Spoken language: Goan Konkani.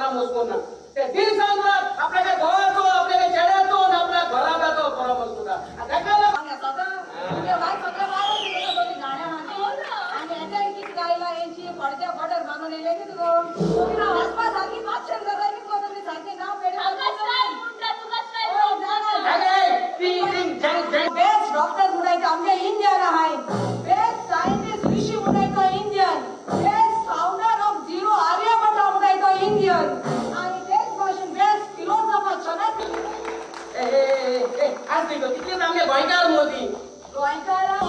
कोणा मोजको ना ते दिसान रात आपल्या घोवाचो आपल्या चेड्याचो आपल्या घराब्याचो परामर्श सुद्धा ताका बेस्ट डॉक्टर म्हणायचं आमच्या इंडियन आहे, बेस्ट सायंटिस्ट ऋषी म्हणायचो Indian, best founder of zero Aryabhata म्हणायचो इंडियन, आणि तेच भाशेन बेस्ट फिलोसॉफर सनत. आज तितलेच आमगे गोंयकार मोदी गोंयकार.